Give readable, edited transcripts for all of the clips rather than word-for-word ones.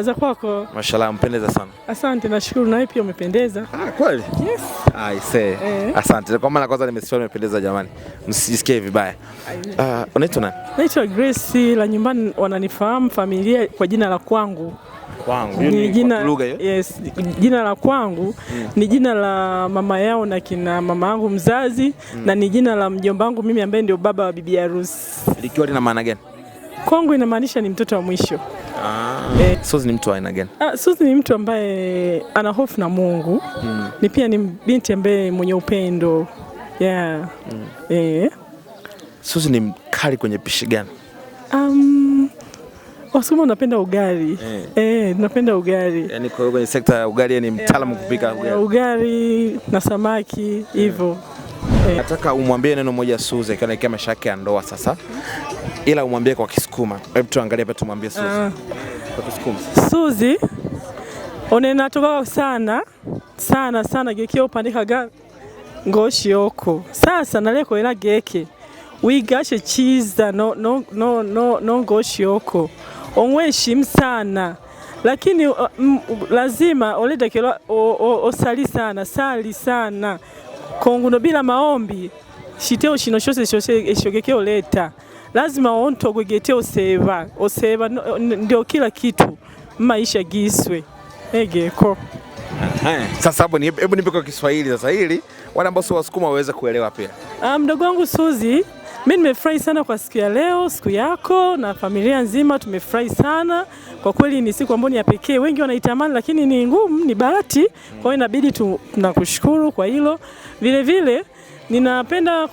Za kwako. Mashallah, mpendeza sana. Asante, nashukuru na wewe pia umependeza. Ah, kweli? Yes. I say. Eh. Asante. Kwa maana kwanza nimesikia nimependeza jamani. Msijisikie vibaya. Unaitwa nani? Naitwa Grace, la nyumbani wananifahamu familia kwa jina la kwangu. Kwangu. Ni jina lugha hiyo? Yes, jina la kwangu ni jina la mama yao na kina mama yangu mzazi na ni jina la mjomba wangu mimi ambaye ndio baba wa bibi harusi. Likiwa lina maana gani? Kwangu inamaanisha ni mtoto wa mwisho. Ah. Suzi ni mtu wa aina gani? Suzi ni mtu ambaye ana hofu na Mungu. Ni pia ni binti ambaye mwenye upendo. Yeah. Eh. Suzi ni mkali kwenye pishi gani? Wasukuma napenda ugali. Napenda ugali. Yaani kwa hiyo kwenye sekta ya ugali ni mtaalamu kupika ugali. Ugali na samaki hivyo. Nataka umwambie neno moja Suzi akiwa anaelekea maisha yake ya ndoa sasa. Ila umwambie kwa Kisukuma. Hebu tuangalie hapa tumwambie Suzi. Kwa Kisukuma. Suzi onenatoka sana sana sana geke upandikaga ngoshi yoko sasa naleko ela geke wigashe chiza no, no, no, no, no ngoshi yoko onweshimu sana lakini lazima oledakelwa osali sana sali sana konguno bila maombi shiteo shino shose shose eshogeke oleta lazima ontogwegete oseba oseba ndio kila kitu maisha giswe egeko. Sasa hapo ni hebu nipe kwa Kiswahili sasa ili wale ambao sio Wasukuma waweze kuelewa pia. Mdogo wangu Suzi, mimi nimefurahi sana kwa siku ya leo, siku yako na familia nzima tumefurahi sana. Kwa kweli ni siku ambayo ni ya pekee, wengi wanaitamani lakini ni ngumu, ni bahati. Kwa hiyo inabidi tunakushukuru kwa hilo. Vile vile ninapenda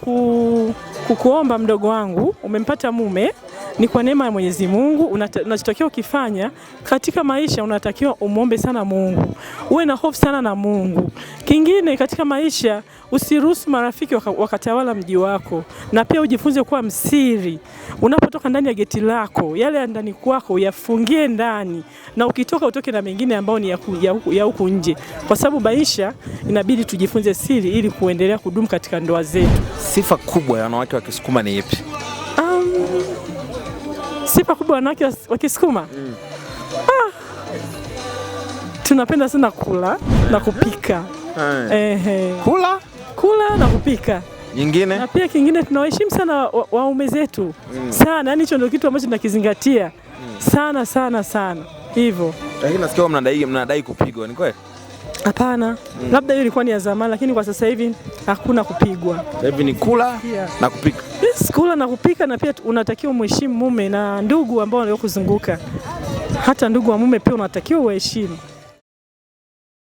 kukuomba mdogo wangu, umempata mume ni kwa neema ya Mwenyezi Mungu. Unachotakiwa ukifanya katika maisha, unatakiwa umuombe sana Mungu, uwe na hofu sana na Mungu. Kingine katika maisha, usiruhusu marafiki wakatawala mji wako, na pia ujifunze kuwa msiri. Unapotoka ndani ya geti lako, yale ya ndani kwako uyafungie ndani, na ukitoka utoke na mengine ambayo ni ya huku nje, kwa sababu maisha inabidi tujifunze siri ili kuendelea kudumu katika ndoa zetu. Sifa kubwa ya wanawake wa Kisukuma ni ipi? Sifa kubwa wanawake wa Kisukuma? Tunapenda sana kula na kupika. Kula? Kula na kupika. Nyingine? Na pia kingine tunawaheshimu sana waume zetu. Sana, yani hicho ndio kitu ambacho tunakizingatia. Sana sana sana. Hivyo. Lakini nasikia mnadai kupigwa, ni kweli? Hapana. Labda hiyo ilikuwa ni ya zamani, lakini kwa sasa hivi hakuna kupigwa. Sasa hivi ni kula na kupika. Yes, kula na kupika, na pia unatakiwa muheshimu mume na ndugu ambao waliokuzunguka. Hata ndugu wa mume pia unatakiwa uheshimu.